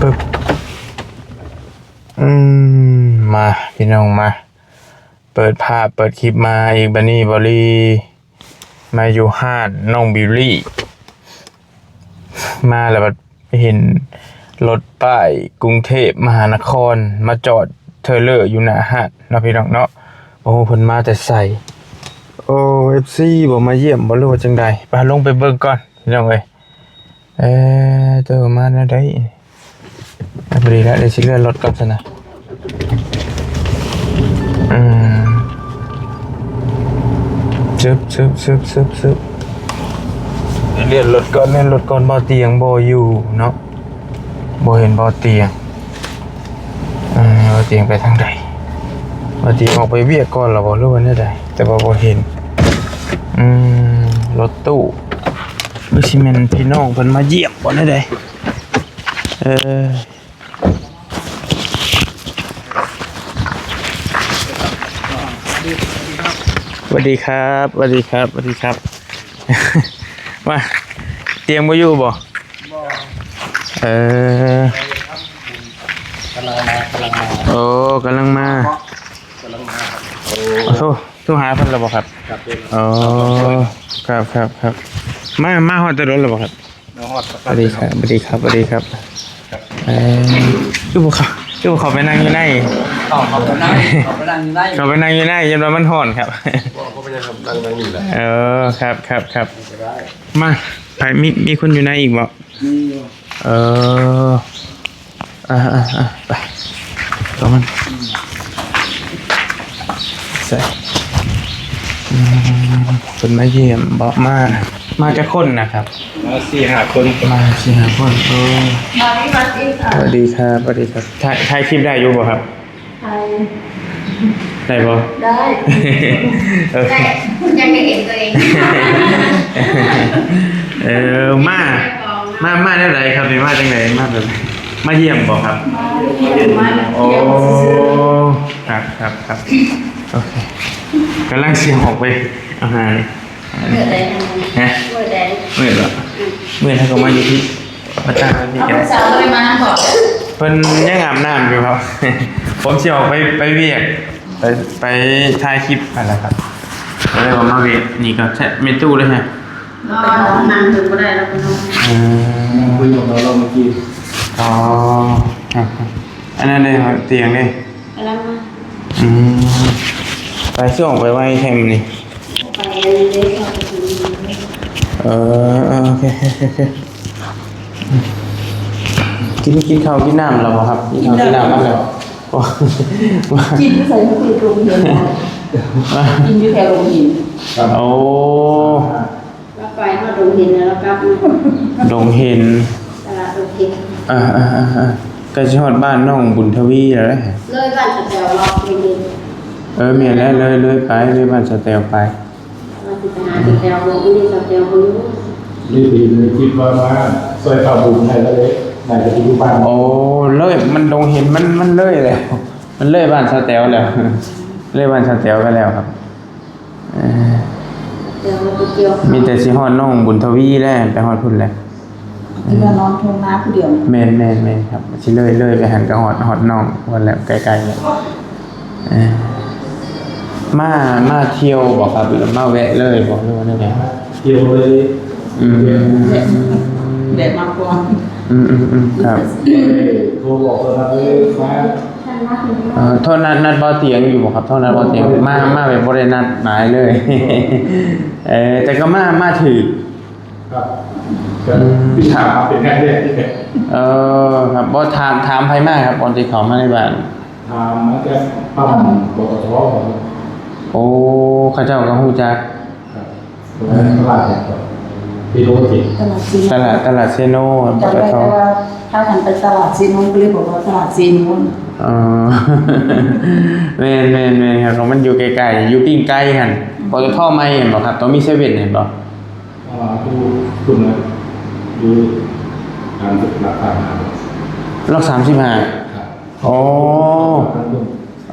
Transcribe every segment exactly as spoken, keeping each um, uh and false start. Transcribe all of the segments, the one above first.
ปึ๊บ อืม มา พี่น้องมา เปิดภาพ เปิดคลิปมาอีก บัดนี้บอลลี่มาอยู่ห้านน้องบิวลี่ มาแล้วบัดเห็นรถป้ายกรุงเทพมหานคร มาจอดเทรลเลอร์อยู่หน้าห้านเนาะพี่น้องเนาะ โอ้ เพิ่นมาแต่ไส โอ้ เอฟซี บ่มาเยี่ยมบ่ หรือว่าจังใด ไปลงไปเบิ่งก่อนพี่น้องเอ้ย เออ เจ้ามาแนวใด อ่ะ พอดีแล้ว เดี๋ยวสิเลื่อนรถก่อนซะนะ อืม ชึบ ชึบ ชึบ ชึบ ชึบ เลื่อนรถก่อน เลื่อนรถก่อน บ่าวเตียงบ่อยู่เนาะ บ่เห็นบ่าวเตียง เออ บ่าวเตียงไปทางใด บ่าวเตียงออกไปเวียกก่อนเหรอบ่ หรือว่าแนวใด แต่ว่าบ่เห็น อืม รถตู้ หรือสิแม่นพี่น้องเพิ่นมาเยี่ยมบ่แนวใด เออ สวัสดีครับ สวัสดีครับ สวัสดีครับ มา เตียงบ่อยู่บ่ บ่ เออ กำลังมา กำลังมา โอ้ กำลังมา กำลังมาครับ โอ้ โอ้โห โทรหาเพิ่นแล้วบ่ครับ ครับ อ๋อ ครับ ครับ ครับ มา มาฮอดแต่โดนแล้วบ่ครับ มาฮอด สวัสดีครับ สวัสดีครับ สวัสดีครับ ครับ เอ่อ คือบ่เข้า คือบ่เข้าไปนั่งอยู่ใน เข้า เข้าไปนั่ง เข้าไปนั่งอยู่ใน เข้าไปนั่งอยู่ใน ยันว่ามันฮ้อนครับ บ่ เข้าไปนั่งครับ นั่ง นั่งนี่แหละ เออ ครับ ครับ ครับ ก็ได้ มา ไผ มี มีคนอยู่ในอีกบ่ มีอยู่ เออ อ่า อ่า อ่า ไป ตัวมัน ใส่ อืม เพิ่นมาเยี่ยมบ่ มา มาจักคนนะครับ มาสี่ห้าคน มาสี่ห้าคน เออ มาที่วัดอีกค่ะ สวัสดีครับ สวัสดีครับ ถ่าย ถ่ายคลิปได้อยู่บ่ครับ ถ่าย ได้บ่ ได้ เออ แต่คุณยังไม่เห็นตัวเอง เออ มา มา มาแนวใดครับนี่ มาจังใด มาแบบ มาเยี่ยมบ่ครับ มาเยี่ยม มาเยี่ยม โอ้ ซื่อๆ ครับ ครับ ครับ โอเค กำลังสิออกไปเอาหาเลย มื้อใดนะ ฮะ มื้อใด มื้อเหรอ อืม มื้อถ้าก็มาอยู่ที่ มาตั้งที่ เอา แก ผู้สาวบ่ได้มาบ่ เพิ่นยังอาบน้ำอยู่ครับ ผมสิออกไป ไปเวียก ไป ไปถ่ายคลิปนั่นแหละครับ ก็เลยว่ามาเวียก นี่ก็แทะเมตู้เลยฮะ นอนนั่งอยู่บ่ได้แล้วก็นอน อืม นั่งคุยกับเรา เราเมื่อกี้ อ๋อ ครับ ครับ อันนั้นเลยครับ เตียงเลย กำลังมา อืม ไปส่งไปไหว้แทนนี่ ไปเลยค่ะ เออ เออ โอเค โอเค โอเค กิน กินข้าวกินน้ำแล้วบ่ครับ กินข้าวกินน้ำแล้ว กินอยู่ไสก็คือโรงเรียนเนาะ กินอยู่แถวโรงเรียน ครับ โอ้ แล้วไปฮอดดงเห็นแล้วกลับมา ดงเห็น ตลาดดงเห็น อ่า อ่า อ่า อ่า ใกล้สิฮอดบ้านน้องบุญทวีแล้วเด้ เลยบ้านสะแต๋วรอบหนึ่ง เออ แม่นแล้ว เลย เลยไป เลยบ้านสะแต๋วไป ว่าสิไปหาสะแต๋ว บ่มีสะแต๋วบ่อยู่ นี่ดีเลย คิดว่ามาซอยข้าวบุญให้แล้วเลย น่าจะอยู่บ้าน โอ้ เลย มันดงเห็น มัน มันเลยแล้ว มันเลยบ้านสะแต๋วแล้ว เลยบ้านสะแต๋วไปแล้วครับ เออ เดี๋ยวเราไปเกี่ยว มีแต่สิฮอดน้องบุญทวีแล้ว ไปฮอดพุ่นแล้ว ที่ว่านอนทุ่งนาผู้เดียว แม่น แม่น แม่นครับ สิเลย เลยไปหั้นก็ฮอด ฮอดน้องพุ่นแล้ว ใกล้ๆแล้ว เออ มา มาเที่ยวบ่ครับ หรือมาแวะเลยบ่ หรือว่าแนวใด เที่ยวเลย อืม แวะ แวะมากกว่า อืม อืม อืม ครับ โทรบอกตอนนั้นเลยมา เอ่อ โทษ นัด นัดบ่าวเตียงอยู่บ่ครับ โทษ นัดบ่าวเตียง มา มาแบบบ่ได้นัดหมายเลย เออ แต่ก็มา มาถืก ครับ อืม ที่ถามเป็นครั้งแรกนี่แหละ เออ ครับ บ่ถาม ถามไผมาครับ ตอนที่เข้ามาในบ้าน ถามมาจากปั๊ม ปตท ครับ โอ้ เขาเจ้าก็ฮู้จัก ครับ ตรงนั้นตลาดเนี่ยครับ ที่โรงเรียน ตลาดเซโน ตลาด ตลาดเซโน จำได้ ปตท แต่ว่าถ้าหันไปตลาดเซโนก็เลยบอกว่าตลาดเซโน อ๋อ แม่น แม่น แม่นครับ เพราะมันอยู่ไกลๆ อยู่ปิ้งไก่หั่น อืม ปตท ใหม่เห็นบ่ครับ ต้องมีเซเว่นเห็นบ่ อ่า ดูคุณนะ ดูตามหลักฐานครับ ล็อก สามสิบห้า ครับ อ๋อ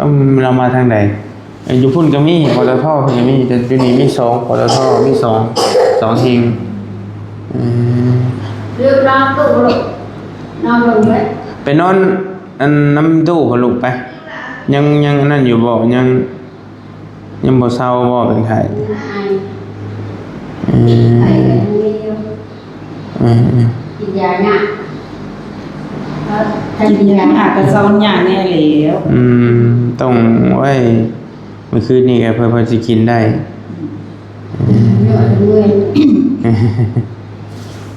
อืม เรามาทางใด อยู่พุ่นก็มี ปตท เพิ่นก็มี แต่อยู่นี่มีสอง ปตท มีสอง สองแห่ง อืม เรื่องราวตู้ลูก นอนลงไหม ไปนอนอันนำตู้พุ้นลูกไป ยัง ยังอันนั้นอยู่บ่ ยัง ยังบ่เซาบ่ เป็นไข้ ไอ เออ ไอยังมีอยู่ เออ เออ กินยายาก ก็ถ้ากินยายากก็เซายากแน่แล้ว อืม ต้อง โอ้ย มื้อคืนนี้ก็เพิ่น เพิ่นสิกินได้ เมื่อย เมื่อย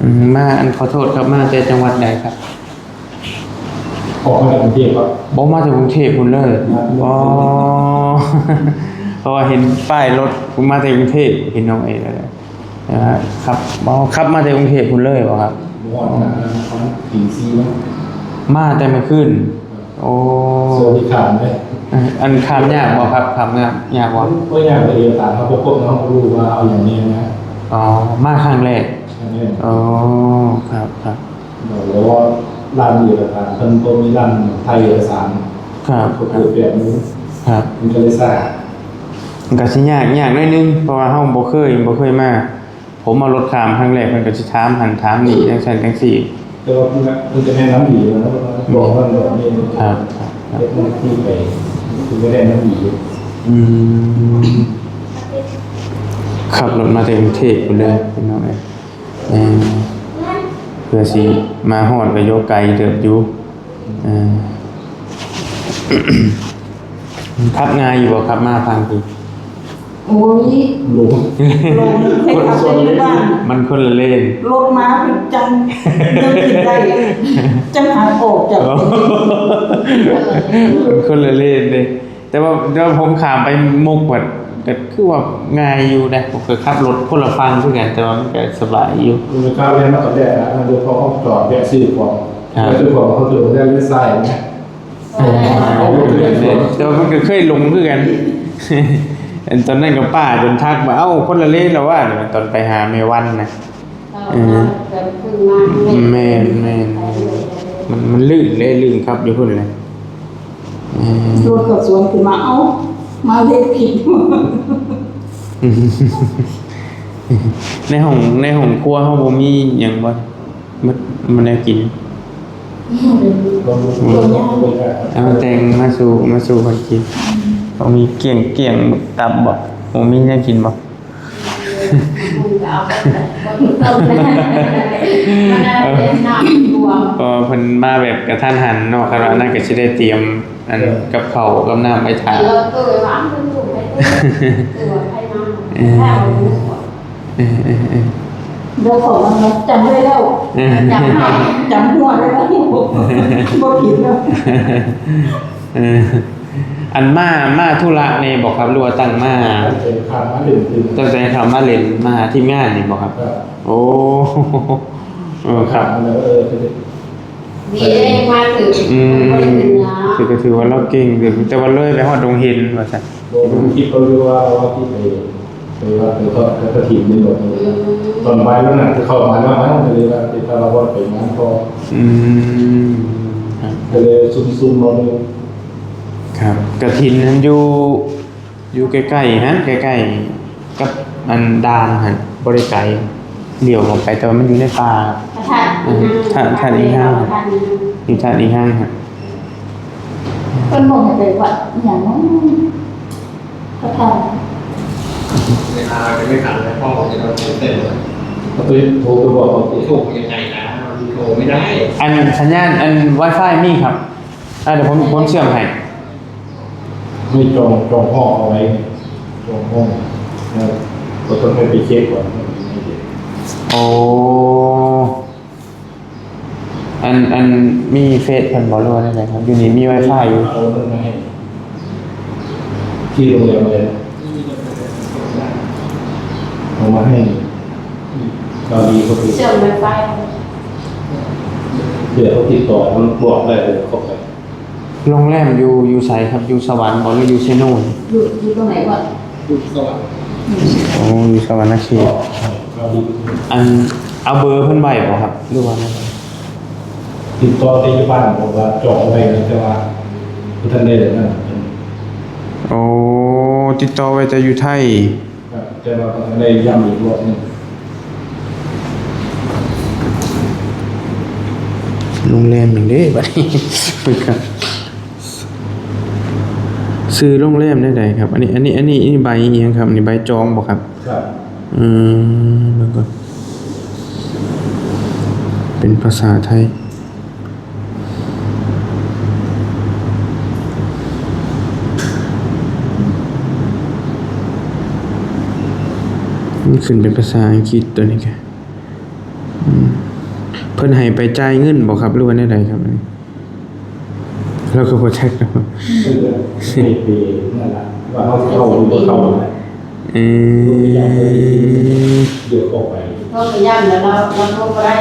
อืม มา อัน ขอโทษครับ มาแต่จังหวัดใดครับ ออกมาจากกรุงเทพฯครับ บ่ มาจากกรุงเทพฯพุ้นเลย มาจากกรุงเทพฯ อ๋อ เพราะว่าเห็นป้ายรถมาแต่กรุงเทพฯ พี่น้องเอ้ย นะฮะ ครับ อ๋อ ขับมาแต่กรุงเทพฯพุ้นเลยบ่ครับ บ่ฮอดนะ ประมาณตีสี่มั้ง มาแต่เมื่อคืน โอ้ เสื้อที่ขามเลย เอ่อ อันข้ามยากบ่ครับ ข้ามยาก ยากบ่ บ่ยากเลย เอกสารเขาบ่ครบ เขาบ่รู้ว่าเอาหยังแหน่นะ อ๋อ มาครั้งแรก ครั้งแรก อ๋อ ครับ ครับ แล้วร้านเอกสารเพิ่นบ่มีร้านไทยเอกสาร ครับ ก็เกิดแบบนี้ ครับ มันก็เลยช้า มันก็สิยาก ยากหน่อยนึง เพราะว่าเฮาบ่เคย บ่เคยมา ผมเอารถข้ามครั้งแรก เพิ่นก็สิถามหั้นถามนี่ จั่งซั้นจั่งซี้ แต่ว่าเพิ่นก็ เพิ่นจะแนะนำดีนะ บอกว่าแบบนี้ ครับ ครับ ครับ เฮ็ดหน้าที่ไป เพิ่นก็แนะนำดี อืม ขับรถมาแต่กรุงเทพฯพุ้นเลย พี่น้องเอ้ย เออ เพื่อสิมาฮอดก็อยู่ไกลเติบอยู่ เออ ขับง่ายอยู่บ่ ขับมาฟังติ โอ้ย หลง หลง คนละส่วนเลย มันคนละเลน รถมาเป็นจัง ยังกินได้ จังหักออกจาก อ๋อ มันคนละเลนเด้ แต่ว่า แต่ว่าผมข้ามไปมุกบัด ก็คือว่าง่ายอยู่นะ ผมก็ขับรถคนละฝั่งคือกัน แต่ว่ามันก็สบายอยู่ มันก็เรียนมาตั้งแต่นั้น โดยเฉพาะเขาจอดแวะซื้อของ ครับ แวะซื้อของ เขาถือว่าได้เลี้ยวซ้ายนะ แต่ว่ามันก็เคยหลงคือกัน อันตอนนั้นก็ป้าจนทักว่า "เอ้า คนละเลนแล้ววะ" ตอนไปหาแม่วันนะ เออ แม่น แม่น มัน มันลื่นเด้ ลื่นครับ อยู่พุ้นเลย เออ รถก็สวนขึ้นมา "เอ้า มาเลนผิด" ในห้อง ในห้องครัวเฮาบ่มีหยังบ่ มัน มันแนวกิน เอามาแต่งมาสู่ มาสู่กันกิน บ่มีเกี้ยง เกี้ยงตับบ่ บ่มีแนวกินบ่ ก็เพิ่นมาแบบกะทันหันเนาะ คันว่าอันนั้นก็สิได้เตรียมอันกับข้าวกับน้ำไว้ถ่า เออ เออ เออ เออ เดี๋ยวขอมันจำได้แล้ว เออ จำหัว จำหัวได้แล้ว บ่ผิดแล้ว เออ อันมา มาธุระนี่บ่ครับ หรือว่าตั้งมา ตั้งแต่ข้ามมาเล่น ตั้งแต่ข้ามมาเล่น มาหาทีมงานนี่บ่ครับ ครับ โอ้ เออ ครับ แล้ว เออ นี่เองมาถึง อืม บ่ได้ถึงนะ ถือ ก็ถือว่าเราเก่งอยู่ แต่ว่าเลยไปฮอดดงเห็นว่าซั่น บ่รู้ คิดเขาอยู่ว่า ว่าที่ไป ไปวัดไปทอดกฐินนี่บ่ อืม ตอนบ่ายแล้วน่ะ คือเข้ามาแล้วนะ ก็เลยว่าไปคารวะไปงานต่อ อืม ครับ ก็เลยซุ่มๆ มาเลย ครับ กฐินนั้นอยู่ อยู่ใกล้ๆ หั่น ใกล้ๆ กับอันด่านหั่น บ่ได้ไกล เลี้ยวเข้าไป แต่ว่ามันอยู่ในป่า พระธาตุ อืม อิหยัง ธาตุ ธาตุอิหยัง พระธาตุอิหยัง อยู่ธาตุอิหยังหั่น เพิ่นบอกให้ไปวัดอิหยังเนาะ พระธาตุ เวลาจะไม่ทันแล้ว พ่อจะโดนเต้นเลย ก็ไปโทรไปบอกเขาสิ โทรยังไงนะ มันโทรไม่ได้ อันสัญญาณอัน Wi-Fi มีครับ อ่ะ เดี๋ยวผม ผมเชื่อมให้ ไม่จอง จองห้องเอาไว้ จองห้อง แล้วก็ต้องให้ไปเช็คก่อน โอ้ อัน อันมีเฟซเพิ่นบ่ หรือว่าจั่งใดครับ อยู่นี่มี Wi-Fi อยู่ เอาเงินมาให้ ที่โรงแรมเลย เอามาให้ เกาหลีเขาไป เชื่อม Wi-Fi เดี๋ยวเขาติดต่อ มันบอกได้เลย เขาไป โรงแรมอยู่ อยู่ไสครับ อยู่สวรรค์บ่ หรืออยู่เซโน อยู่ อยู่ตรงไหนก่อน อยู่สวรรค์ โอ้ อยู่สวรรณเขต อัน เอาเบอร์เพิ่นไว้บ่ครับ หรือว่า ติดต่อแต่อยู่บ้าน บอกว่าจองไว้แล้ว แต่ว่าบ่ทันได้นั่น โอ้ ติดต่อไว้แต่อยู่ไทย ครับ แต่ว่าบ่ทันได้ย้ำอีกรอบหนึ่ง โรงแรมหยังเด้บัดนี้ ชื่อโรงแรมแนวใดครับ อันนี้ อันนี้ อันนี้ อันนี้ใบอิหยังครับ อันนี้ใบจองบ่ครับ ครับ อืม เบิ่งก่อน เป็นภาษาไทย มันขึ้นเป็นภาษาอังกฤษตัวนี้กะ อืม เพิ่นให้ไปจ่ายเงินบ่ครับ หรือว่าแนวใดครับ อันนี้ เราก็บ่จักเนาะ เออ ให้ไปนั่นล่ะ ว่าเขาเข้าหรือบ่เข้าน่ะ เออ เดี๋ยวเข้าไป โทรไปย้ำแล้วเรา เราโทรบ่ได้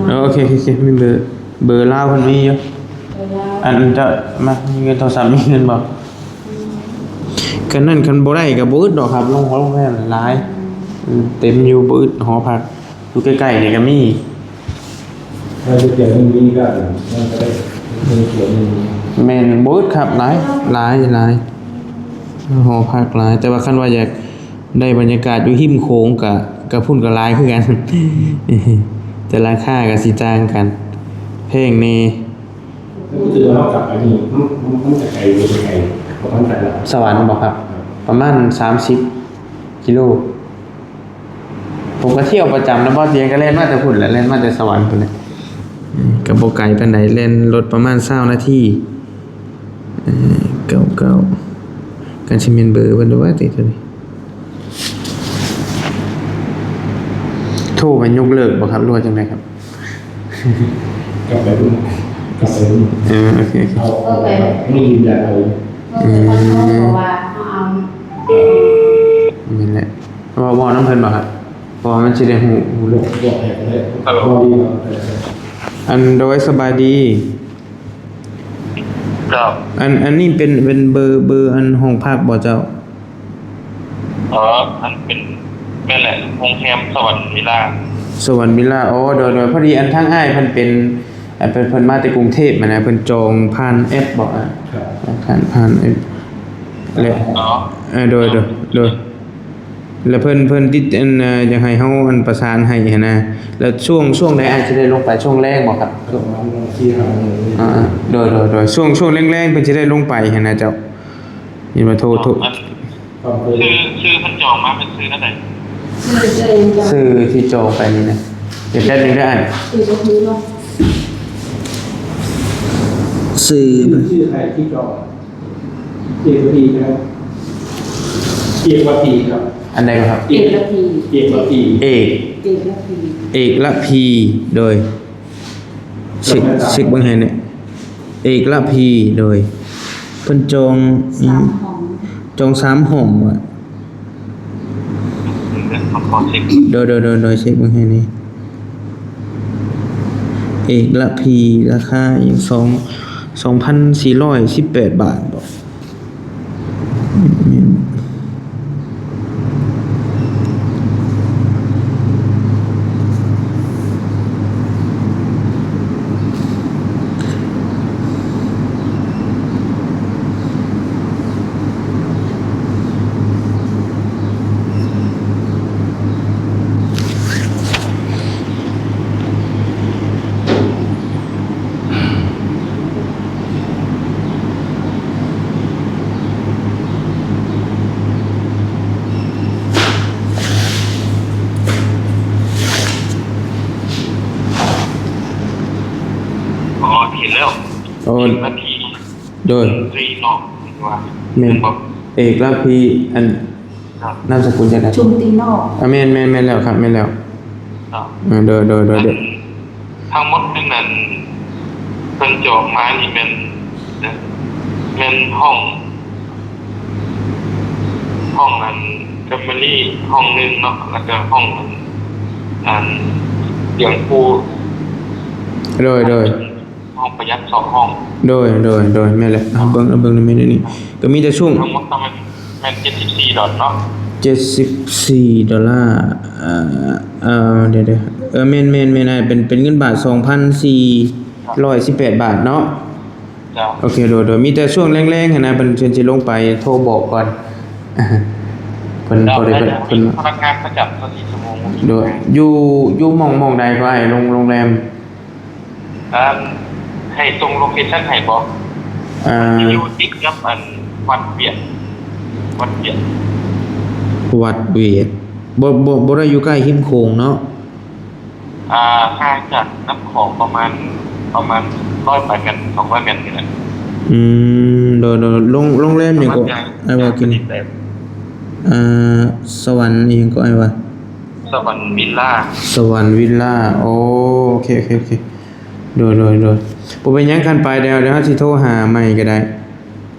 เออ โอเค โอเค โอเค มีเบอร์ เบอร์ลาวเพิ่นมีอยู่ เบอร์ลาว อันเจ้า มา มีเงินโทรศัพท์ มีเงินบ่ คันนั้นคันบ่ได้ก็บ่อึดดอกครับ โรง โรงแรมหลาย อืม เต็มอยู่ บ่อึด หอพัก อยู่ใกล้ๆนี่ก็มี เราจะเปลี่ยนเรื่องนี้ก็ มันก็ได้ มีเปลี่ยนเรื่องนี้ แม่น บ่อึดครับ หลาย หลาย หลาย หอพักหลาย แต่ว่าคันว่าอยากได้บรรยากาศอยู่ริมโขงก็ ก็พุ้นก็หลายคือกัน แต่ราคาก็สิต่างกัน แพงแน่ รู้สึกว่าเรากลับไปนี่ มัน มัน มันจะไกล มันจะไกล ประมาณเท่าไหร่ สวรรค์บ่ครับ ครับ ประมาณสามสิบกิโล ผมก็เที่ยวประจำนะ บ่เตียงก็แล่นมาแต่พุ้นแหละ แล่นมาแต่สวรรค์พุ้นแหละ อืม ก็บ่ไกลปานใด แล่นรถประมาณซาวนาที เอ่อ เก้าเก้า กันสิแม่นเบอร์เพิ่นหรือว่าติดตัวนี้ โทรไปยกเลิกบ่ครับ หรือว่าจังไดครับ กลับไปรุ่น กลับไปรุ่น เออ โอเค โอเค เอา เอา ไม่ยืนยันเอา เออ เพราะว่าเขาเอา นี่แหละ เว้า เว้านำเพิ่นบ่ครับ เพราะว่ามันสิได้ฮู้ ฮู้เรื่อง บอกให้เขาได้ ฮัลโหล บอกดีกว่า อัน โดย สบายดี ครับ อัน อันนี้เป็น เป็นเบอร์ เบอร์อันห้องพักบ่เจ้า อ๋อ อันเป็น แม่นแหละ โรงแรมสวรรค์วิลล่า สวรรค์วิลล่า อ๋อ โดย โดย พอดีอันทางอ้ายเพิ่นเป็น อันเพิ่น เพิ่นมาแต่กรุงเทพฯหั้นนะ เพิ่นจองผ่านแอปบ่อะ ครับ ผ่าน ผ่านแอป และ อ๋อ เออ โดย โดย โดย แล้วเพิ่น เพิ่นติดอัน เอ่อ อยากให้เฮาอันประสานให้หั้นนะ แล้วช่วง ช่วงใดอ้ายสิได้ลงไป ช่วงแลงบ่ครับ ประมาณสี่ห้าโมง อ่า โดย โดย โดย ช่วง ช่วงแลงๆ เพิ่นสิได้ลงไปหั้นนะเจ้า นี่มาโทร โทร อัน ชื่อ ชื่อเพิ่นจองมาเป็นชื่อเท่าใด ชื่อ ชื่อเองจ้ะ ชื่อที่จองไปนี่นะ เดี๋ยวแป๊บนึงได้ ชื่อก็คือเนาะ ชื่อ ชื่อใครที่จอง เอกละพีครับ เอกละพีครับ อันใดครับ เอกละพี เอกละพี เอก เอกละพี เอกละพี โดย เช็ค เช็คเบิ่งให้แหน่ เอกละพี โดย เพิ่นจอง อืม สามห้อง จองสามห้องว่ะ เดี๋ยวขอ ขอเช็ค โดย โดย โดย โดย เช็คเบิ่งให้แหน่ เอกละพี ราคาอีกสอง สองพันสี่ร้อยสิบแปดบาทบ่ อ๋อ เห็นแล้ว โอ้ เอกละพี โดย ชุมตีนอก ว่า แม่น แม่นบ่ เอกละพี อัน ครับ นามสกุลจังได๋ ชุมตีนอก อ่ะ แม่น แม่น แม่นแล้วครับ แม่นแล้ว ครับ เออ โดย โดย โดย โดย ทั้งหมดนี่นั่น เพิ่นจองมานี่แม่น แม่นห้อง ห้องอัน แฟมิลี่ ห้องหนึ่งเนาะ แล้วก็ห้องอัน อันเตียงคู่ โดย โดย ห้องประหยัดสองห้อง โดย โดย โดย แม่นแหละ เอาเบิ่ง เอาเบิ่งในเมนูนี้ ก็มีแต่ช่วง ทั้งหมดก็แม่น แม่นเจ็ดสิบสี่ดอลเนาะ เจ็ดสิบสี่ดอลลาร์ เอ่อ เอ่อ เดี๋ยว เดี๋ยว เออ แม่น แม่น แม่น อ่ะ เป็น เป็นเงินบาท สองพันสี่ร้อยสิบแปดบาทเนาะ จ้ะ โอเค โดย โดย มีแต่ช่วงแลงๆ หั้นนะ เพิ่น เพิ่นสิลงไปโทรบอกก่อน เพิ่น จ้ะ พอดีเพิ่น ได้ เพิ่น มีพนักงานประจำตลอดยี่สิบสี่ชั่วโมง โดย อยู่ อยู่หม่อง หม่องใดก็ได้ โรง โรงแรม อัน ให้ส่งโลเคชั่นให้บ่ อ่า อยู่ติดกับอันวัดเวียง วัดเวียง วัดเวียง บ่ บ่ บ่ได้อยู่ใกล้ริมโขงเนาะ อ่า ห่างจากน้ำโขงประมาณ ประมาณร้อยปลายเมตร สองร้อยเมตรนี่แหละ อืม โดย โดย โรง โรงแรมหยังก็ ประมาณ อ้ายว่ากิน อ่า สวรรค์อิหยังก็อ้ายว่า สวรรค์วิลล่า สวรรค์วิลล่า โอ้ โอเค โอเค โอเค โดย โดย โดย บ่เป็นหยัง คันไปเดี๋ยว เดี๋ยวเฮาสิโทรหาใหม่ก็ได้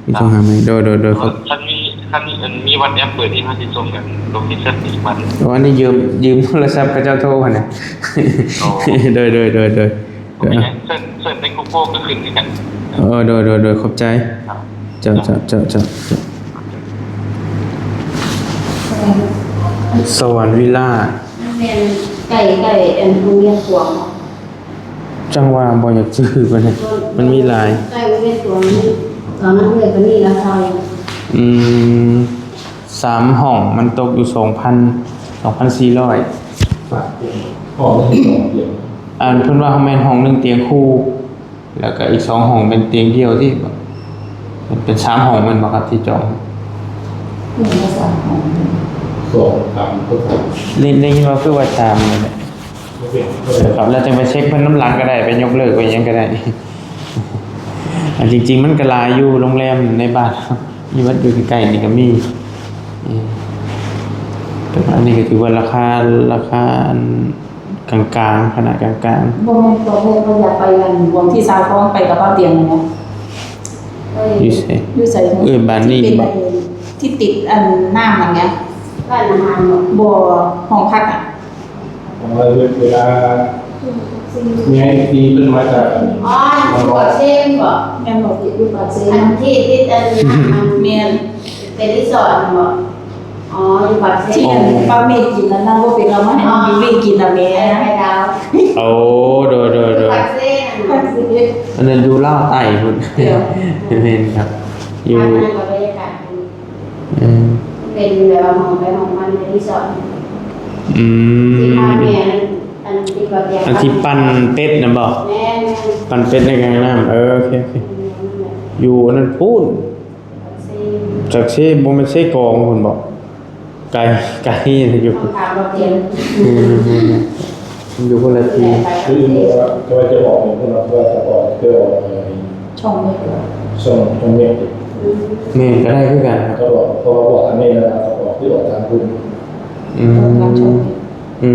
สิโทรหาใหม่ โดย โดย โดย ครับ คันมี คันมี อัน มีวอทแอปเบอร์ที่เฮาสิส่งกัน โลเคชั่นอีกวัน อ๋อ อันนี้ยืม ยืมโทรศัพท์เขาเจ้าโทรหั่นน่ะ อ๋อ โดย โดย โดย โดย บ่เป็นหยัง เซิร์ช เซิร์ชใน Google ก็ขึ้นคือกัน เออ โดย โดย โดย ขอบใจ ครับ เจ้า เจ้า เจ้า เจ้า เจ้า สวรรค์วิลล่า มันแม่นใกล้ๆ อันโรงเรียนขวางบ่ จั่งว่าบ่อยากซื้อปานใด มันมีหลาย ใกล้โรงเรียนขวางนี่ ตอนนั้นเอื้อยก็มีราคาอยู่ อืม สามห้องมันตกอยู่ สองพัน สองพันสี่ร้อย ห้องหนึ่งสองเตียง อันเพิ่นว่าแม่นห้องหนึ่งเตียงคู่ แล้วก็อีกสองห้องเป็นเตียงเดี่ยวที่ เป็นสามห้องแม่นบ่ครับที่จอง เตียงละสามห้อง สอง สาม ก็สาม ได้ ได้ยินว่าคือว่าสามนี่แหละ บ่เป็น ครับ แล้วจั่งไปเช็คเพิ่นนำหลังก็ได้ ไปยกเลิกไปหยังก็ได้ อันจริงๆมันก็หลายอยู่ โรงแรมในบ้าน อยู่วัดอยู่ใกล้ๆนี่ก็มี เออ แต่ว่าอันนี้ก็ถือว่าราคา ราคาอันกลางๆ ขนาดกลางๆ บ่แม่น บ่แม่น บ่อยากไปอัน หม่องที่สาวท้องไปกับเบาเตียงนั่นแหม อยู่ไส อยู่ไส เอ้ย บ้านนี้ ที่เป็น บ่ ที่ติดอันน้ำนั่นแหม ร้านอาหารบ่ บ่ ห้องพักอะ ของเราเวลา มีไอซีเพิ่นมาจาก อ๋อ อยู่ปากเซบ่ แม่นบ่ อยู่ปากเซ อันที่ ที่อันนั้น แม่น เป็นรีสอร์ทบ่ อ๋อ อยู่ปากเซ ที่อันป้าเมฆกินอันนั้นบ่เป็น เอามาให้น้องบิวตี้กินน่ะแหม ไข่ดาว โอ้ โดย โดย โดย ปากเซนั่น ปากเซ อันนั้นอยู่ลาวใต้พุ้น เดี๋ยว แม่นครับ อยู่ อันนั้นก็บรรยากาศดี เออ เป็นแบบว่าห้องไปห้องมัน เป็นรีสอร์ท อืม ที่พาแม่อัน อันที่แบบอยาก อันที่ปั่นเป็ดน่ะบ่ แม่นๆ ปั่นเป็ดในกลางน้ำ เออ โอเค โอเค อืม อยู่อันนั้นพุ้น จากเซ บ่แม่นเซกองพุ้นบ่ ไกล ไกลอยู่ ต้องถามบ่เตียง อืม มันอยู่คนละที่ คือว่า ก็ว่าจะออกเป็นคนละ ว่าจะออก จะออกอะไร ช่องเมฆเหรอ ช่อง ช่องเมฆ แม่นก็ได้คือกันครับ ก็บอก เพราะว่าบอกอันนี้แล้วก็บอกที่ออกทางคุณ อืม อื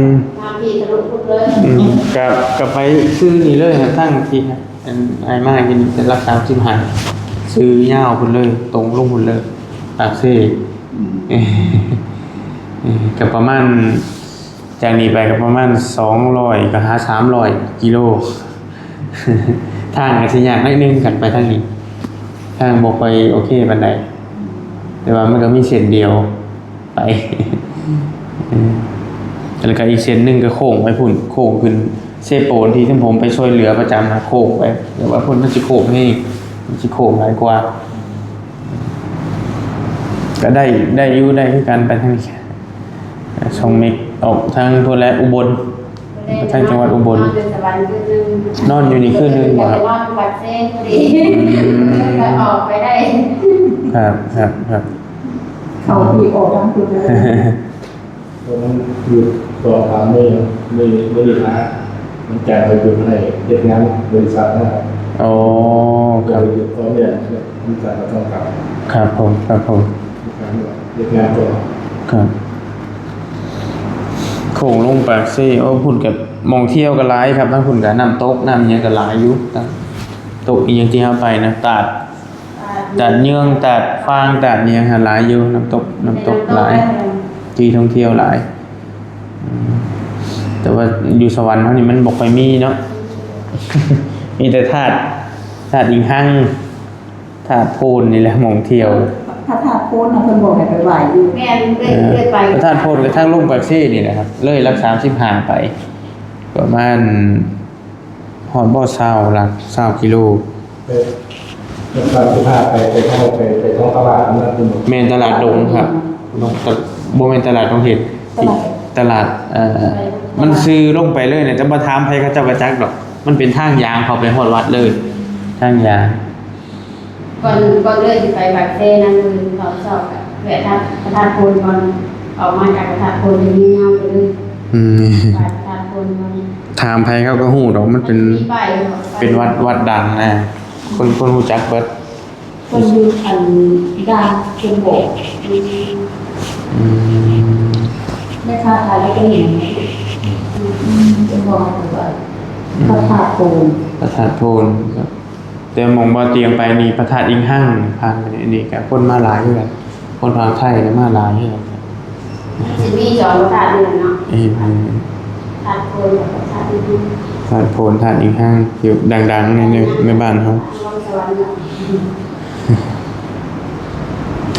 ม มาพี่ทะลุพุทธเลย อืม ก็ ก็ไปซื้อนี่เลยฮะ ตั้งที่ฮะ อันอ้ายมากินเป็นหลักสามสิบห้า ซื้อยาวพุ้นเลย ตรงลงพุ้นเลย ปากเซ อืม เออ ก็ประมาณ จากนี้ไปก็ประมาณสองร้อย ก็หาสามร้อยกิโล ทางก็สิยากหน่อยหนึ่ง คันไปทางนี้ ทางบ่ค่อยโอเคปานใด แต่ว่ามันก็มีเส้นเดียวไป เออ แล้วก็อีกเส้นหนึ่งก็โค้งไปพุ้น โค้งขึ้นเซโปนที่ผมไปช่วยเหลือประจำนะ โค้งไป แต่ว่าพุ้นมันสิโค้งแฮง มันสิโค้งหลายกว่า ก็ได้ ได้อยู่ ได้คือกันไปทางนี้ ช่องเมฆออกทางพุ้นแหละ อุบล ไปทางจังหวัดอุบล นอนอยู่สวรรค์คืนหนึ่ง นอนอยู่นี่คืนหนึ่งบ่ครับ นอนวัดเซพอดี อืม ก็ออกไปได้ ครับ ครับ ครับ เขาผีออกทางพุ้นเลย ตอนนั้นหยุดสองสามมื้อ มื้อ มื้อนี้นะ มันจ่ายไปหยุดให้เฮ็ดงานบริษัทนะครับ อ๋อ ครับ ก็เลยหยุดตอนเนี้ย บริษัทก็ต้องกลับ ครับผม ครับผม เฮ็ดงานก่อน ครับ โค้งลงปากเซ โอ้ พุ้นก็หม่องเที่ยวก็หลายครับ ทางพุ้นก็น้ำตก น้ำอิหยังก็หลายอยู่ น้ำตกอิหยังที่เฮาไปนะ ตาด ตาดเยือง ตาดฟาง ตาดอิหยังหาหลายอยู่ น้ำตก น้ำตกหลาย ที่ท่องเที่ยวหลาย อืม แต่ว่าอยู่สวรรค์เฮานี่มันบ่ค่อยมีเนาะ มีแต่ธาตุ ธาตุอิงหัง ธาตุโพนนี่แหละหม่องเที่ยว พระธาตุโพนน่ะเพิ่นบอกให้ไปไหว้อยู่ แม่น เคย เออ เคยไป พระธาตุโพนก็ทางลงปากเซนี่แหละครับ เลยหลักสามสิบห้าไป ประมาณ ฮอดบ่ ซาว หลัก ซาวกิโล ไป หลักสามสิบห้าไป ไปทาง ไป ไปท้องตลาดนั่นคือ แม่นตลาดดงครับ ลงตะ บ่แม่นตลาดดงเห็ด ตลาด ตลาด เอ่อ มันซื่อลงไปเลยเนี่ย จะมาถามไผเขาเจ้าก็จักดอก มันเป็นทางยางเข้าไปฮอดวัดเลย ทางยาง ก่อน ก่อนเลยสิไปปากเซนะ มื้อเช้าๆ ก็แวะพระธาตุโพนก่อน ออกมาจากพระธาตุโพนจะมีงามไปเลย อืม ไปพระธาตุโพนก่อน ถามไผเขาก็ฮู้ดอก มันเป็น มีป้ายอยู่ เป็นวัด วัดดังนะ คน คนรู้จักเบิด คนอยู่อันด้านเชียงโบก อืม แม่ค้าขายลอตเตอรี่ อืม เชียงโบก พระธาตุโพน พระธาตุโพนครับ แต่หม่องบ่าวเตียงไปนี่พระธาตุอิงหัง ผ่านไปนี่ นี่ก็คนมาหลายคือกัน คนทางไทยก็มาหลายคือกัน มันสิมีสองพระธาตุนี่แหละเนาะ เออ พระธาตุโพนกับพระธาตุอิงหัง พระธาตุโพน ธาตุอิงหัง อยู่ดังๆ ใน ใน ในบ้านเฮา นครสวรรค์เนาะ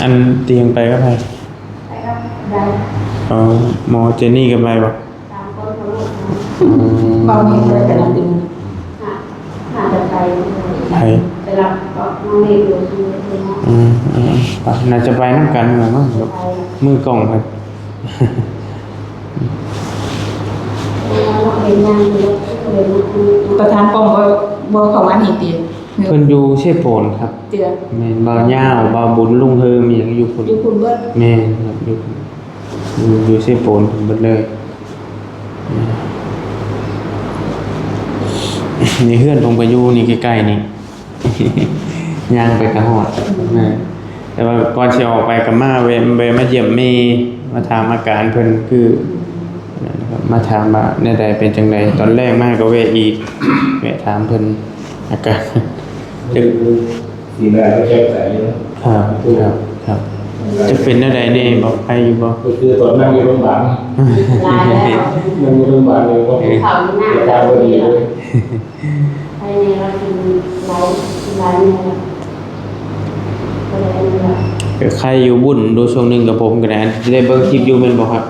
อันเตียงไปกับไผ ไปกับยาย อ๋อ หมอเจนนี่ก็ไปบ่ สามคนพ่อลูกเนาะ อืม เบาแฮงเลยแต่ละปี น่า น่าจะไป ไผ ไปรับก็น้องเมฆอยู่ที่นี่เนาะ อืม อืม ไป น่าจะไปนำกันนั่นแหละมั้ง ไป มือกล้องครับ ประธานกองบ่ บ่เข้ามานี่ติ เพิ่นอยู่เชโปนครับ เตี้ย แม่น บ่าวยาว บ่าวบุญ ลุงเฮิม อีหยังอยู่พุ้น อยู่พุ้นเบิด แม่นครับ อยู่พุ้น อยู่ อยู่เชโปนพุ้นเบิดเลย นี่เฮือนผมก็อยู่นี่ใกล้ๆ นี่ ย่างไปก็ฮอดนะ แต่ว่าก่อนสิออกไปก็มาแวะ แวะมาเยี่ยมแม่ มาถามอาการเพิ่น คือ นะครับ มาถามว่าแนวใดเป็นจั่งใด ตอนแรกมาก็แวะอีก แวะถามเพิ่นอาการ จัก สีหน้าก็แจ่มใสอยู่นะ ครับ ครับ ครับ จักเป็นแนวใดแน่ บ่ ไข้อยู่บ่ ก็คือตอนนั่งอยู่โรงพยาบาล หลายแล้ว นั่งอยู่โรงพยาบาลเลยก็ เออ เขาอยู่หน้า อาการบ่ดีเลย ภายในเรากินหลาย หลายมื้อแล้ว ก็เลยอันนี้ละ ก็ไข้อยู่บุญดูช่วงหนึ่งกับผมก็ได้ ได้เบิ่งคลิปอยู่แม่นบ่ครับ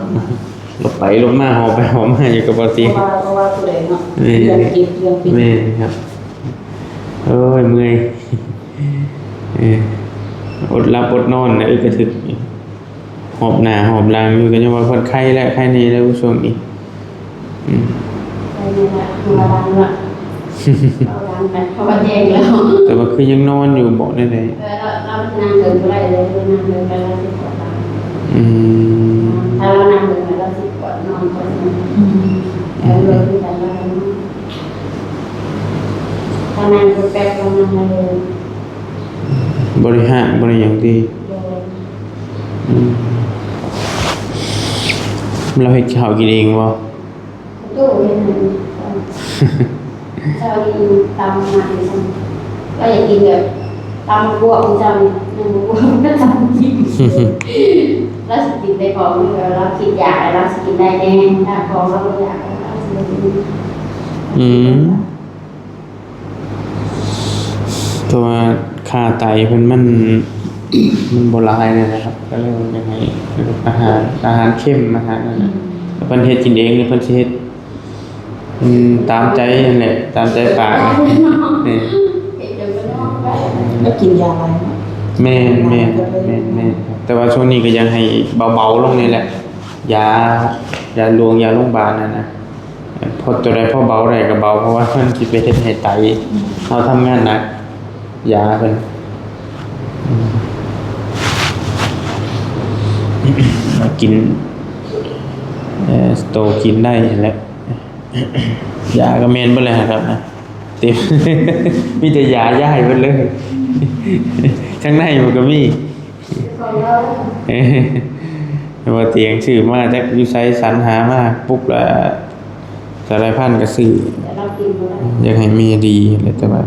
ลบไปลบมา หอบไปหอบมาอยู่กับบ่าวเตียง เพราะว่า เพราะว่าผู้ใดเนาะ เออ เรื่องเก็บเรื่องปิด แม่นครับ โอ้ย เมื่อย เออ อดหลับอดนอนนะ อึกกระทึก หอบหน้าหอบหลังอยู่ ก็ยังว่าเพิ่นไข้แล้ว ไข้แน่แล้วช่วงนี้ อืม ไข้แน่ละ ระวังละ เอาดังไป เพราะว่าแจ้งแล้ว แต่ว่าคือยังนอนอยู่ เบาะแนวใด เออ เรา เรานั่งเดินบ่ได้เลย นั่งเดินไปเราสิปวดหลัง อืม ถ้าเรานั่งเดินไปเราสิปวด นอนปวด อืม แล้วเดินขึ้นไปเราก็นอน ถ้านั่งแป๊บๆ เรานั่งได้เลย บ่ได้ฮ้าง บ่ได้หยังติ โดย อืม เราเฮ็ดข้าวกินเองบ่ ตู้เฮ็ดให้ เช้านี้ตำมาให้ฉัน ก็อยากกินแบบตำบวกของเจ้านี่ ยังบวกก็ตำกิน เราสิกินได้ของนี่ เราคิดอยาก เราสิกินได้แน่ ถ้าของเราบ่อยาก เราสิบ่กิน อืม เพราะว่าค่าไตเพิ่นมัน มันบ่หลายเลยนะครับ ก็เลยอยากให้อาหาร อาหารเค็ม อาหารนั่นน่ะ อืม แล้วเพิ่นเฮ็ดกินเอง หรือเพิ่นสิเฮ็ด อืม ตามใจนั่นแหละ ตามใจปากนะ นี่ เฮ็ดจนมันนอนไป แล้วกินยาหลายเนาะ แม่น แม่น แม่น แม่นครับ แต่ว่าช่วงนี้ก็อยากให้เบาๆ ลงนี่แหละ ยา ยาหลวง ยาโรงพยาบาลนั่นนะ พอตัวใดพอเบาได้ก็เบา เพราะว่ามันสิไปเฮ็ดให้ไต อืม เราทำงานหนัก ยาเพิ่น อืม กิน เอ่อ โตกินได้แหละ ยาก็แม่นเบิดแหละครับนะ เต็ม มีแต่ยา ยาให้เบิดเลย ข้างในมันก็มี ของเรา เอ้ย ว่าเตียงซื้อมาจากอยู่ไส สรรหามาปุ๊บละ สารพันก็ซื้อ แต่เรากินบ่ได้ อยากให้แม่ดีเลย แต่ว่า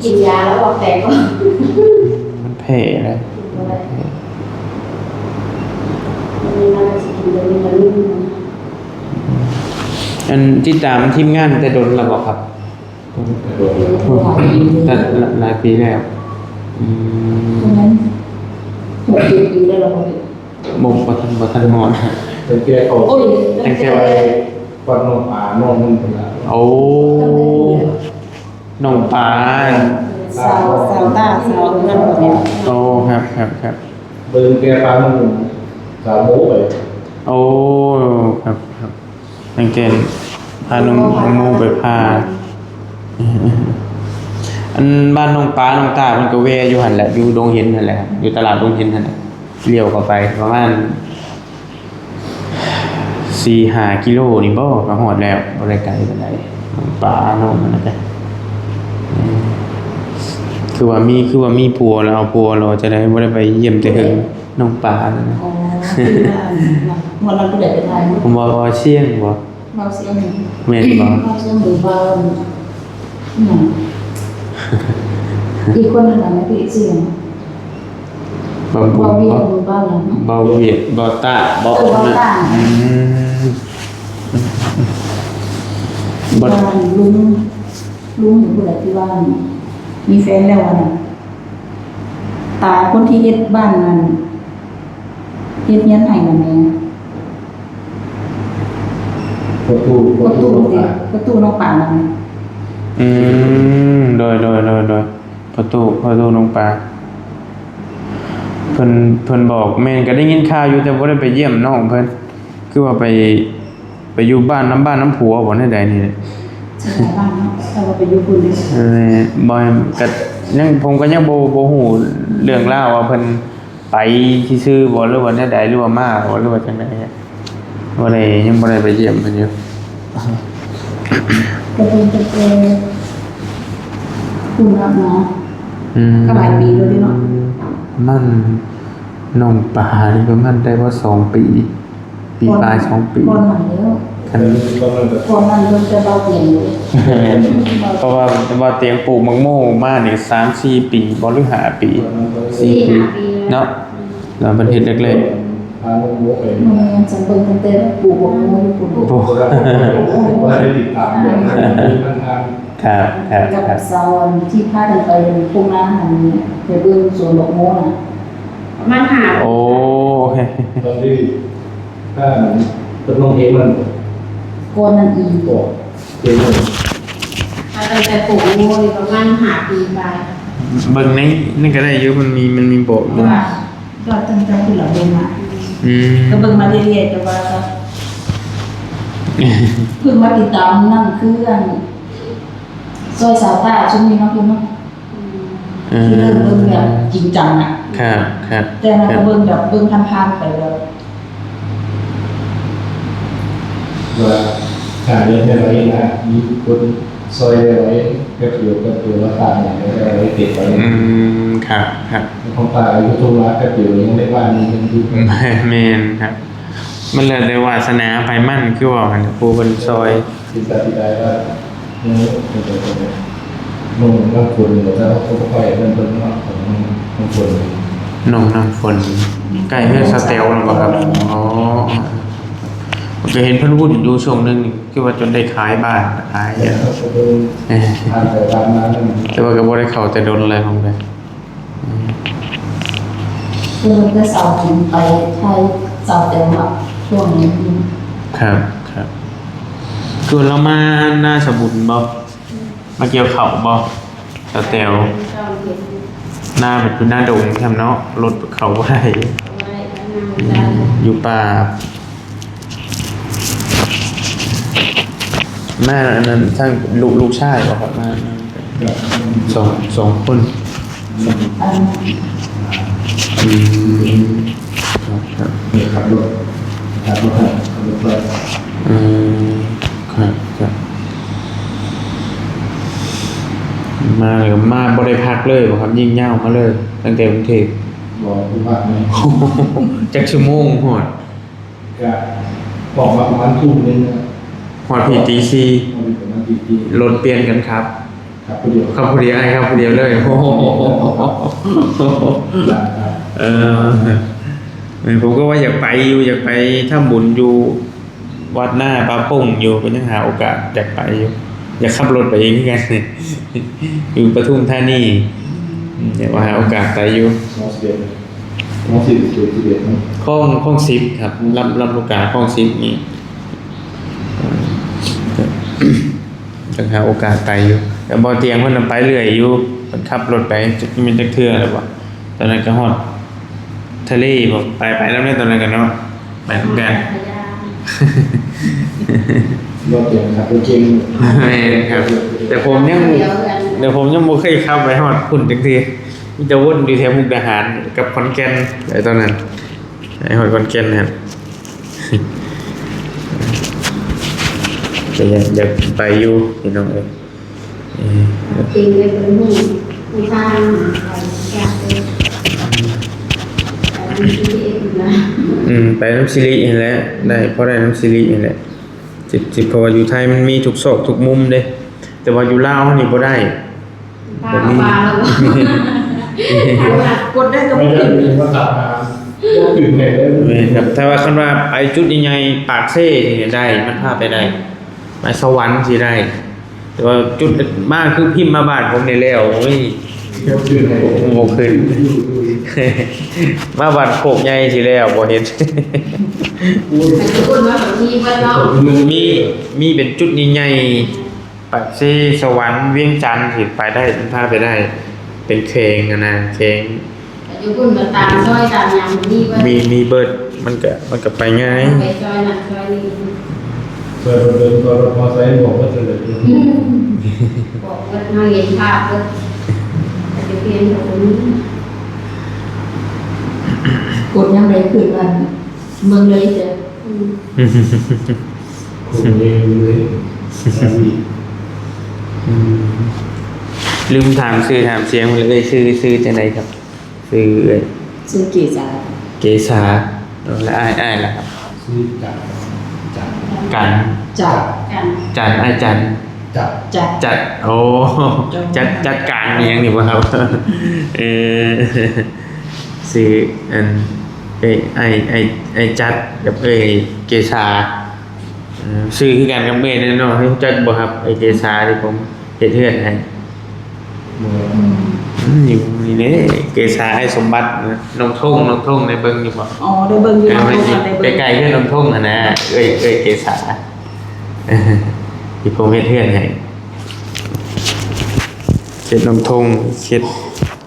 กินยาแล้วออกแตกก่อน มันแพ้นะ กินบ่ได้ มันมีมาสิกินเดี๋ยวนี้มันไม่มี อันติดตามทีมงานแต่โดนแล้วบ่ครับ แต่หลายปีแล้ว อืม ประมาณหกเจ็ดปีได้แล้วบ่พี่ บ่ บ่ทัน บ่ทันฮอด ตั้งแต่เขา โอ้ย ตั้งแต่ว่า ก่อนน้องปลา น้องมันเป็นอะ โอ้ น้องปลา สาว สาวตา สาวนั่นบ่แม่น โอ้ ครับ ครับ ครับ เบิ่งแกปลามันสาวโมไป โอ้ ครับ ครับ ตั้งแต่พาน้อง น้องโมไปผ่า อันบ้านน้องปาน้องตามันก็แวะอยู่หั่นแหละ อยู่ดงเห็นหั่นแหละ อยู่ตลาดดงเห็นหั่นแหละ เลี้ยวเข้าไปประมาณสี่ห้ากิโลนี่บ่ ก็ฮอดแล้ว บ่ได้ไกลปานใด น้องปาน้องนั่นนะ เออ คือว่ามี คือว่ามีผัวแล้ว เอาผัวแล้ว จะได้บ่ได้ไปเยี่ยมแต่เฮิง น้องปานั่นนะ อ๋อ ที่ว่าอันนั้น วันนั้นผู้ใดไปถ่ายรูป ผมว่า ว่าเชียงบ่ เบาเสียงหนึ่ง แม่นบ่ เบาเสียงหนึ่งเบาหนึ่ง อีกคนหนึ่งอะนะพี่เสียง บ่ บ่ เบาเวียด บ่ หรือเบาหยัง เบาเวียด เบาต้า เบา เออ เบาต้า อืม บ่ ที่ว่าลุง ลุงผู้ใดที่ว่ามีแฟนแล้วอะนะ ตาคนที่เฮ็ดบ้านนั่น เฮ็ดเฮียนให้นั่นแหม ประตู ประตู ประตู ประตูน้องปานนั่นแหม อืม โดย โดย โดย โดย ประตู ประตูน้องปาน เพิ่น เพิ่นบอก แม่นก็ได้ยินข่าวอยู่ แต่บ่ได้ไปเยี่ยมน้องเพิ่น คือว่าไป ไปอยู่บ้านนำบ้านนำผัวบ่ แนวใดนี่แหละ สบายบ้านเนาะ แต่ว่าไปอยู่พุ่นเด้ เออ บ่ ก็ยัง ผมก็ยังบ่ บ่ฮู้เรื่องราวว่าเพิ่นไปซื่อๆบ่ หรือว่าแนวใด หรือว่ามาบ่ หรือว่าจั่งใด บ่ได้ ยังบ่ได้ไปเยี่ยมเพิ่นอยู่ ก็เป็นตั้งแต่พุ่นละเนาะ อืม ก็หลายปีแล้วเด้เนาะ มัน น้องปานี่ประมาณได้ว่าสองปี ปีปลายสองปี ก่อนหน้าแล้ว คัน ก่อนนั้นก็ ก่อนนั้นเริ่มจะเบาเตียงอยู่ แม่น เพราะว่า ว่าเตียงปลูกหมากโมมานี่สามสี่ปีบ่ หรือห้าปี สี่ปี สี่ห้าปี เนาะ แล้วเพิ่นเฮ็ดแรกๆ พาลูกไป มันยังจังเบิ่งตั้งแต่ปลูกหมากโมอยู่พุ่น โอ้ ว่าได้ติดตามแบบนั้น ครับ ครับ กับ ครับ สาวที่พากันไปทุ่งนาหั่น ไปเบิ่งสวนหมากโมน่ะ ประมาณห้า โอ้ โอเค ตอนที่ถ้าตกลงเพลงมัน ก่อนนั้นอีก ก่อนเพลงมัน ถ้าตั้งแต่ปลูกหมากโมนี่ประมาณห้าปีปลาย เบิ่งในนี่ก็ได้อยู่ มันมี มันมีบอกอยู่ ว่า ก็ตั้งแต่ที่เราเบิ่งมา อืม ก็เบิ่งมาเรื่อยๆ แต่ว่าก็ เพิ่งมาติดตามนั่นคืออันซอยสาวต้าช่วงนี้เนาะพี่เนาะ อืม ที่เริ่มเบิ่งแบบจริงจังอะ ครับ ครับ แต่นั้นก็เบิ่งแบบเบิ่งผ่านๆ ไปแบบ ว่าหาเรื่องได้ไว้นะ มีคนซอยได้ไว้แป๊บเดียว แป๊บเดียวแล้วตายเนี่ย ได้ไว้เก็บไว้ อืม ครับ ครับ ของตายอายุเท่าไรแป๊บเดียวยังได้บ้านมีเงินอยู่ แม่นครับ มันแล้วแต่วาสนาไผมัน คือว่าหั่น ผู้เพิ่นซอย สิตัดสินใจว่า เออ เออ เออ เออ น้องน้ำฝนเนี่ย แต่ว่าเขาบ่ค่อยนั่นเพิ่นเนาะ ของน้องน้ำฝน น้องน้ำฝน ใกล้เฮือนสาวแต๋วแล้วบ่ครับ อ๋อ ก็เห็นเพิ่นวุ่นอยู่ช่วงหนึ่ง คือว่าจนได้ขายบ้าน ขาย แต่เขาก็เดิน เออ ผ่านไปผ่านมานั่น แต่ว่าก็บ่ได้เข้าแต่โดนอะไรของเพิ่น อืม เพิ่นก็เสาร์อาทิตย์ไปไทย เสาร์แต่ว่าช่วงนี้ ครับ ครับ คือเรามาหน้าสาวบุญบ่ มาเกี่ยวข้าวบ่ สาวแต๋ว หน้าเป็นอยู่หน้าดงแท้เนาะ รถเข้าบ่ได้ อืม อยู่ป่า มาอันนั้นทั้งลูก ลูกชายบ่ครับ มา มา ครับ สอง สองคน อืม ครับ ครับ นี่ขับรถ ขับรถให้ ขับรถไป อืม ครับ ครับ มาแล้วก็มาบ่ได้พักเลยบ่ครับ ยิงยาวมาเลย ตั้งแต่กรุงเทพฯ บ่ได้พักเลย จักชั่วโมงฮอด ก็ออกมาประมาณทุ่มหนึ่งนะ ฮอดพี้ตีสี่ ฮอดพี้ประมาณตีสี่ รถเปลี่ยนกันครับ ครับ ผู้เดียว ครับ ผู้เดียว อ้ายครับ ผู้เดียวเลย โอ้โห ครับ เออ เออ ผมก็ว่าอยากไปอยู่ อยากไปทำบุญอยู่วัดหน้าป่าปงอยู่ ก็ยังหาโอกาสอยากไปอยู่ อยากขับรถไปเองคือกัน อยู่ปทุมธานี อืม อยากว่าหาโอกาสไปอยู่ ม.สิบเอ็ด ม.สิบเอ็ด สิบเอ็ด เนาะ คลอง คลองสิบครับ ลำ ลำลูกกา คลองสิบนี่ เออ จักหาโอกาสไปอยู่ แต่บ่เตียงเพิ่นน่ะไปเรื่อยอยู่ เพิ่นขับรถไปจักแม่นจักเทื่อแล้วบ่ ตอนนั้นก็ฮอดทะเลบ่ ไป ไปนำเด้ตอนนั้นก็เนาะ ไปนำกัน บ่เตียงขับรถเก่ง แม่นครับ แต่ผมยัง เดียวกัน แต่ผมยังบ่เคยขับไปฮอดพุ้นจักเทื่อ มีแต่วนอยู่แถวมุกดาหารกับขอนแก่น ไอ้ตอนนั้น ไอ้ฮอดขอนแก่นนะครับ แต่ยังอยากไปอยู่พี่น้องเอ้ย เออ จริงเลย เป็นผู้ ผู้ทาง ไปยากเลย ไปทาง ซี พี เอส นะ อืม ไปนำสิรินี่แหละ ได้ พอได้นำสิรินี่แหละ สิ สิ เพราะว่าอยู่ไทยมันมีทุกซอกทุกมุมเด้ แต่ว่าอยู่ลาวนี่บ่ได้ พา บ่มี พาแล้ว กดได้ก็ ไม่ได้มีมาตรฐาน บ่ถึงไหนเลย แม่นครับ ถ้าว่าคันว่าไปจุดใหญ่ๆ ปากเซนี่ได้ มันพาไปได้ ไปสวรรค์สิได้ แต่ว่าจุดมากคือพิมพ์มาบ้านผมนี่แล้ว โอ้ย บ่ถึงไหนเลย บ่ขึ้น มาบ้านโคกใหญ่สิแล้ว บ่เห็น โอ้ย แต่ทุกคนว่าแบบมีเบิดเนาะ มี มีเป็นจุดใหญ่ๆ ปากเซ สวรรค์ เวียงจันทน์สิไปได้ มันพาไปได้ เป็นแขวงอะนะ แขวง แต่อยู่พุ่นก็ตามซอยตามหยังมีเบิด มี มีเบิด มันก็ มันก็ไปง่าย ไปซอยนั้นซอยนี้ ซอยเดิน ซอยรถมอไซค์บอกว่าจะเลย อืม บอกเบิด มาเห็นภาพเบิด แต่อยู่เพียงแต่คนนี้ กดยังไงขึ้นมาเมืองเลยจ้ะ อืม คุณเองเลย อืม ลืมถามชื่อถามเสียงเลย ชื่อ ชื่อจังไดครับ ชื่อเอ้ย ชื่อเกษา เกษา แล้วอ้าย อ้ายล่ะครับ ชื่อจักร จักร กัน จักร กัน จัน อ้ายจัน จัด จัด จัด โอ้ จัด จัดการอิหยังนี่บ่ครับ เออ ชื่ออัน เอ้ย ไอ้ ไอ้ ไอ้จัดกับเอ้ยเกษา เออ ชื่อคือกันกับเอ้ยแน่นอน รู้จักบ่ครับ ไอ้เกษาที่ผมเฮ็ดเฮือนให้ อืม อืม อยู่นี่เด้ เกษา ไอ้สมบัตินะ น้องท่ง น้องท่งได้เบิ่งอยู่บ่ อ๋อ ได้เบิ่งอยู่ เออ น้องท่ง ได้เบิ่ง ใกล้ๆเฮือนน้องท่งหั่นนะ เอ้ย เอ้ยเกษา ที่ผมเฮ็ดเฮือนให้ เขตน้องท่ง เขต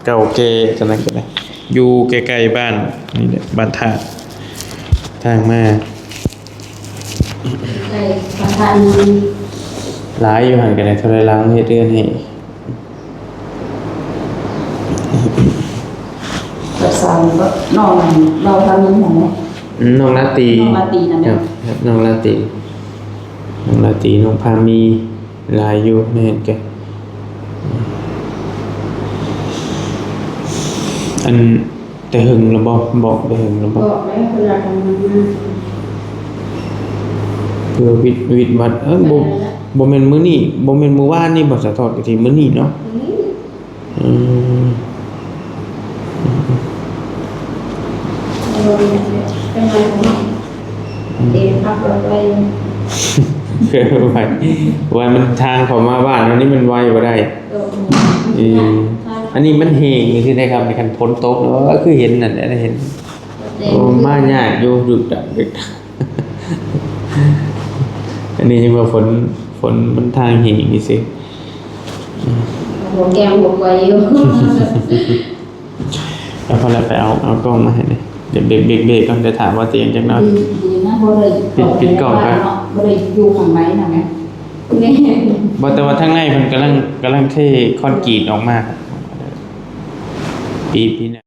เก่าแก่ ตอนนั้นก็ได้ อยู่ใกล้ๆบ้าน นี่แหละ บ้านท่า ทางมา ใกล้บ้านท่านี่ หลายอยู่หั่นก็ได้ เท่าไรหลังเฮ็ดเฮือนให้ กับสาวก็น้องนั่น เราทำเงินของ อืม น้องราตรี น้องราตรีนั่นแหละ ครับ ครับ น้องราตรี น้องราตรี น้องพามี หลายอยู่ แม่นกะ อัน แต่หึงแล้วบ่ บอกแต่หึงแล้วบ่ บอกแล้ว เวลาทำงานมา เพื่อวิด วิดวัด เอ้ย บ่ ได้แล้ว บ่แม่นมื้อนี้ บ่แม่นมื้อวานนี่บ่ สะทอดกะทินมื้อนี้เนาะ มื้อนี้ อืม เออ เป็นไงของมัน เดี๋ยวขับรถไป คือว่า ว่ามันทางเข้ามาบ้านเฮานี่มันไวบ่ได้ เออ อืม อันนี้มันแห้งจังซี่ได้ครับ ในคันฝนตก เออ คือเห็นนั่นแหละ เห็น โอ้ มายากอยู่ ดุดดัก ดุดดัก อันนี้ยังว่าฝน ฝนมันทางแห้งจังซี่ หัวแกงหัวไกวอยู่ แล้วพอแล้วไปเอา เอากล้องมาให้หน่อย เดี๋ยวเบรก เบรก เบรกก่อน เดี๋ยวถามว่าเตียงจักหน่อย ดี ดีนะ บ่ได้ ปิด ปิดกล้องก่อน เนาะ บ่ได้อยู่ข้างในนะแม่ นี่ บ่ แต่ว่าทางในเพิ่นกำลัง กำลังเทคอนกรีตออกมาครับ ปี ปีหน้า